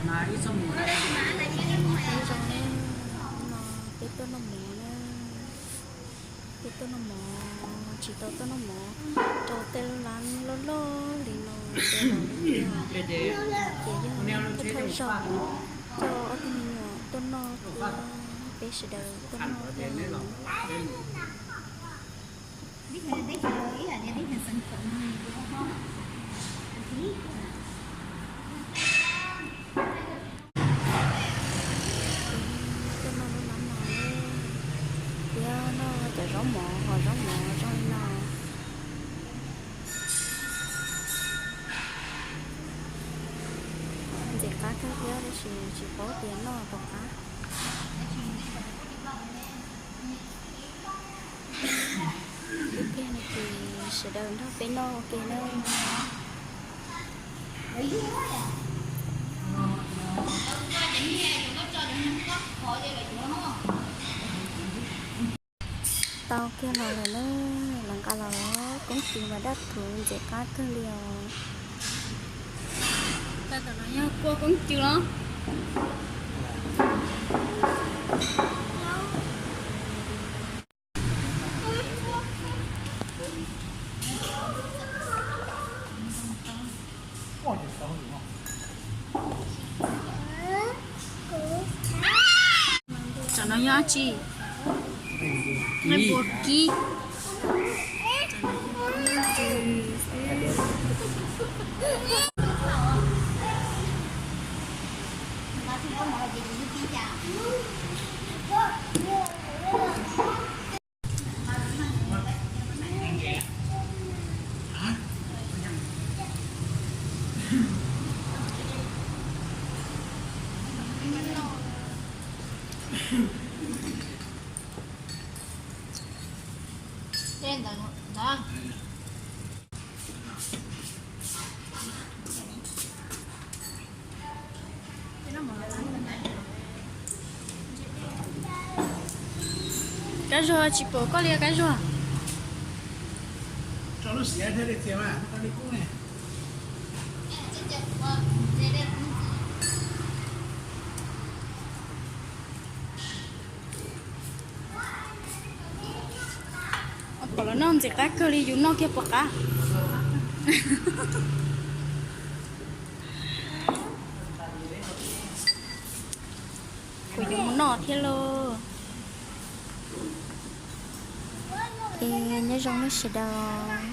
Nyob zoo na, no peb tuaj noj mov na, peb tuaj noj mov, tsis tau tuaj noj mov rau tej lub lab loj loj li no, ces yog thawj thawj zaug coj ob tug me nyuam tuaj noj thiab peb sawv daws tuaj noj thiab. Tuaj noj lub lab no, thiab noj cov zaub mov, hos zaub mov zoo li no. Ntxim qab kawg thiab tab sis tsis paub tias noj puas qab. Ib pliag no ces sawv daws nrog peb noj ua ke na. Tau kiag los lawm na, lawv nqa los koob tis mas daj thuv ntxim qab kawg li os. Tam no yog kua koob tis los. Tam no yog dab tsi? Nqaij npua kib. Kab Zuag, tsis pom koj li Kab Zuag. Pom lawv noj ntxim qab kawg li, yus noj kiag puas qab. Kuv yuav mus noj thiab lauj. Es nyob zoo nej sawv daws.